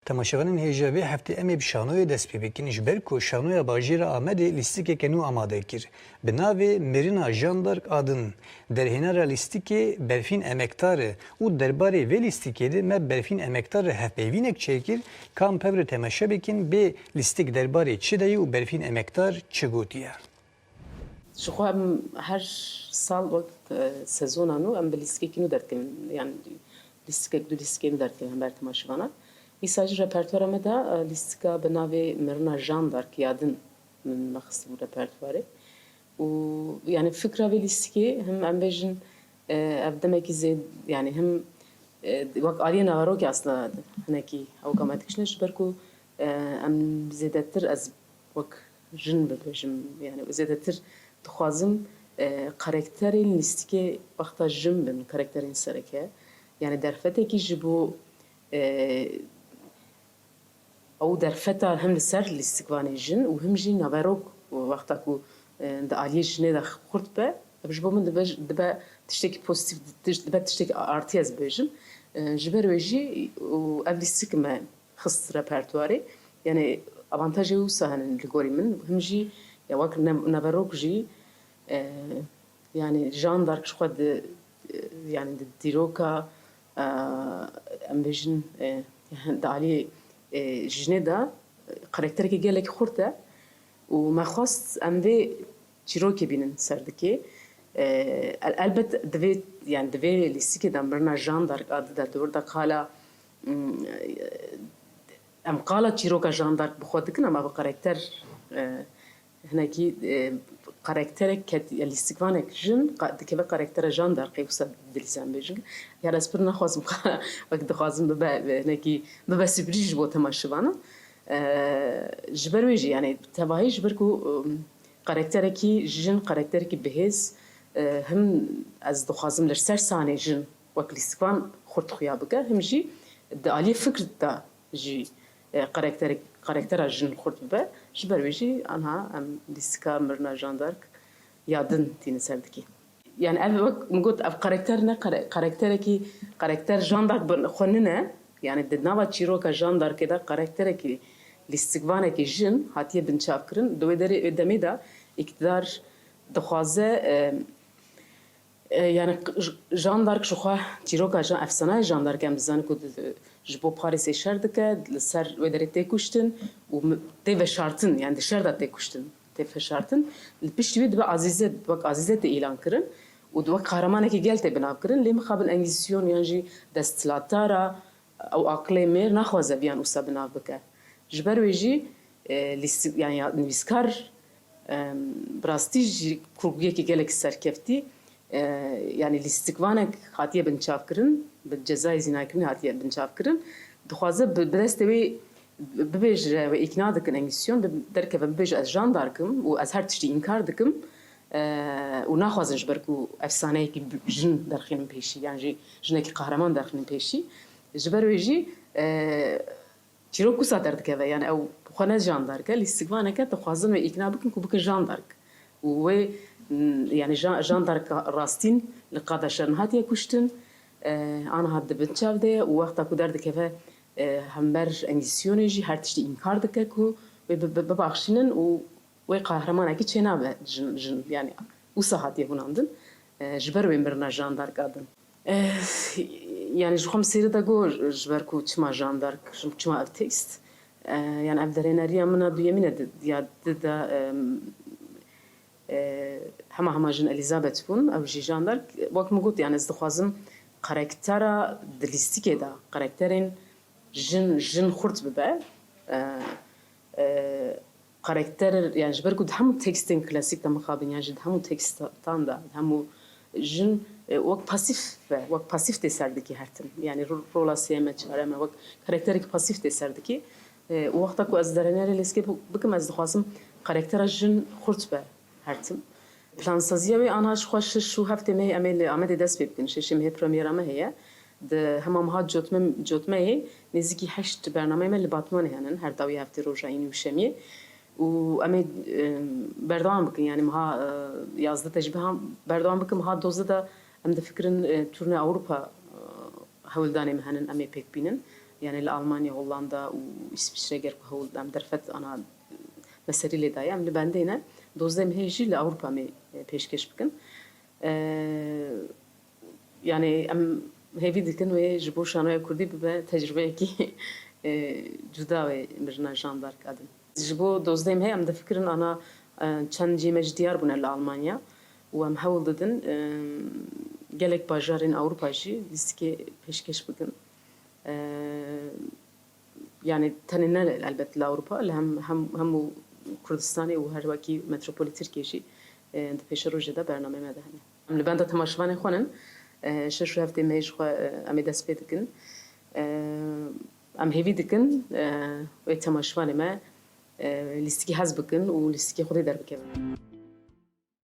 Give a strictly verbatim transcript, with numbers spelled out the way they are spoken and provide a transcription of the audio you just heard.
Temaşevanên hêja, vê heftê em ê bi şanoyê dest pê bikin, ji ber ku şanoya bajêra Amedê lîstikeke nû amade kir. Bi navê Mirina Jeanne d'Arc a Din. Derhênera lîstikê Berfîn Emektar e û derbarê vê lîstikê de me Berfîn Emektar re hevpeyvînek çêkir, ka em pevre temaşe bikin bê lîstik derbarê çi de ye û Berfîn Emektar çi gotiye. Ji xwe em her sal wek, e, sezona nû em bi lîstikekî nû derdikevin, yan lîstikek, du lîstikê nû derdikevin hember temaşevanan. Îsal jî repertuara me de, e, lîstika bi navê Mirina Jeanne d'Arc ya Din min me xistibû repertuarê. Û, yani, fikra vê lîstikê him em bêjin, e, ev demekî zêd-, yani, him, e, wek aliyê naverokê aslında hinekî ew ka me dikişîne, ji ber ku, e, em zêdetir, ez wek jin bibêjim, yani, zêdetir dixwazim, e, karakterên lîstikê wexta jin bin, karakterên sereke. Yani, derfetekî ji bo, e, ew derfeta him li ser lîstikvanê jin û him jî naverok wexta ku, e, di aliyê jinê de xurt be, ev ji bo min dibe, dibe tiştekî pozîtîf, dibe tiştekî artî ez bibêjim. E, ji ber wê jî û ev lîstik me xist repertuarê. Yani avantajê wisa hene li gorî min. Him jî ya wek ne-, naverok jî, e, yani Jeanne d'Arc ji xwe di, e, yani di dîroka, e, em bêjin, e, di aliyê, e, jinê de, e, karakterekî gelekî xurt e û me xwest em vê çîrokê bînin ser dikê. E, el-, elbet divê, yani divê lîstikê de Mirina Jeanne d'Arc a Din de, di wir de qala, mm, em qala çîroka Jeanne d'Arc bi xwe dikin, ama bi karakter, e, hinekî, e, karakterek ket-, ya lîstikvanek jin qa-, dikeve karaktera Jeanne d'Arcê, wisa dilîzan bêjin. Ya ez pir naxwazim qala, wek dixwazim bibe, hinekî bibe sürprîz ji bo temaşevanan. E, ji ber wê jî, yani tevahî ji ber ku, e, karakterekî jin, karakterekî bihêz, e, him ez dixwazim li ser sahnê jin wek lîstikvan xurt xuya bike, him jî di aliyê fikr de jî, e, karakterek-, karaktera jin xurt bibe. Ji ber wê jî anha em lîstika Mirina Jeanne d'Arc ya Din tînin ser dikê. Yani ev wek min got, ev karakter ne kare-, karakterekî, karakter Jeanne d'Arc bi xwe nine. Yani di nava çîroka Jeanne d'Arcê de karakterekî lîstikvanekî jin hatiye binçavkirin. Di wê derê, wê demê de îktidar dixwaze, e, E, yani, J-, Jeanne d'Arc ji xwe çîroka Jean, efsanaya Jeanne d'Arc em dizanin ku di, di, ji bo Parîsê şer dike, li ser wê derê tê kuştin û mi-, tê veşartin, yani di şer de tê kuştin, tê veşartin. Li piştî wê dibe Azîze, wek Azîze tê îlan kirin û di wek qehremanekî gel tê binavkirin. Lê mixabin Engîzîsyon yan jî desthilatdara ew aqilê mêr naxwaze viyan wisa binav bike. Ji ber wê jî, e, lîstik-, yani ya, nivîskar, em, bi rastî jî kurguyekî gelek serkeftî, e, yani lîstikvanek hatiye binçavkirin, bi cezayê zînaykirinê hatiye binçavkirin. Dixwaze bi, bi destê wê bi-, bibêje, wê îkna dikin Engîzîsyon, bi-, derkeve bibêje, ez Jeanne d'Arc im û ez her tiştî înkar dikim, e, û naxwazin ji ber ku efsaneyekî bi-, jin derxînin pêşî, yan jî jinekî qehreman derxînin pêşî. Ji ber wê jî, e, çîrok wisa derdikeve, yani ew bi xwe ne Jeanne d'Arc e, lîstikvanek e, dixwazin wê îkna bikin ku bikin Jeanne d'Arc. Û wê, m, yani Jean-, Jeanne d'Arc rastîn li qada şer nehatiye kuştin, e, aniha di bin çav de ye û wexta ku derdikeve, e, hember Engîzîsyonê jî her tiştî înkar dike ku wê bi-, bi-, bibaxşînin û wê qehremanekî çênabe jin, jin, yani wisa hatiye hûnandin, e, ji ber wê mirina Jeanne d'Arc a Din. Eh, yani ji xwe min sêrê de got, ji ber ku çima Jeanne d'Arc, çima ev tekst? Eh, yani ev derhêneriya min a duyemîn e di-, ya di de, em, eh, hema hema jin Elizabeth bûn, ew jî Jeanne d'Arc. Wek min got, yani ez dixwazim karaktera di lîstikê de, karakterên jin, jin xurt bibe. Eh, eh, karakter, yani ji ber ku di hemû tekstên klasîk de mixabin, yan jî di hemû tekstan de, di hemû jin, e, wek pasîf be, wek pasîf tê ser dikî her tim. Yani ro-, rola sêyeme, çareme, wek karakterekî pasîf tê ser dikî. E, û wexta ku ez derhênerê lîstikê bi-, bikim, ez dixwazim karaktera jin xurt be her tim. Plansaziya wê ana ji xwe şeş û heftê mehê em ê li Amedê dest pê bikin. Şeşê mehê premiera me heye. Di hema meha cotme-, cotmeyê nêzîkî heşt bernameyê me li Batmanê henin, her dawî heftê roja înî û şemiyê. Û em ê, em, berdewam bikin, yanî meha, e, yazdeh de jî biha berdewam bikin, meha dozdeh de em difikirin, e, turne Ewropa, e, hewldanê me henin, em ê pêk bînin. Yani li Almanya, Hollanda û Îsviçre ger ku hewl em derfet ana meserî lê daye, em li bendê ne dozdeh mehê jî li Ewropa em ê pêşkêş bikin. E, yani em hêvî dikin wê ji bo şanoya kurdî bibe tecrubeyekî, e, cuda wê mirina Jeanne d'Arc a din. Ji bo dozdeh mehê em difikirin ana, e, çend cihê me jî diyar bûne li Almanya û em hewl didin, e, gelek bajarên Ewropa jî lîstikê pêşkêş bikin. E, yani tenê ne elbet li Ewropa, li hem, hem, hemû Kurdistanê û her wekî metropolê Tirkiyê jî, e, di pêşerojê de bernameyê me de hene. Em li benda temaşevanê xwe nin, e, şeş û heftê mehê ji xwe, e, em ê dest pê dikin. E, em hêvî dikin, e, wê temaşevanê me, e, lîstikî hez bikin û lîstikê xwedê derbikevin.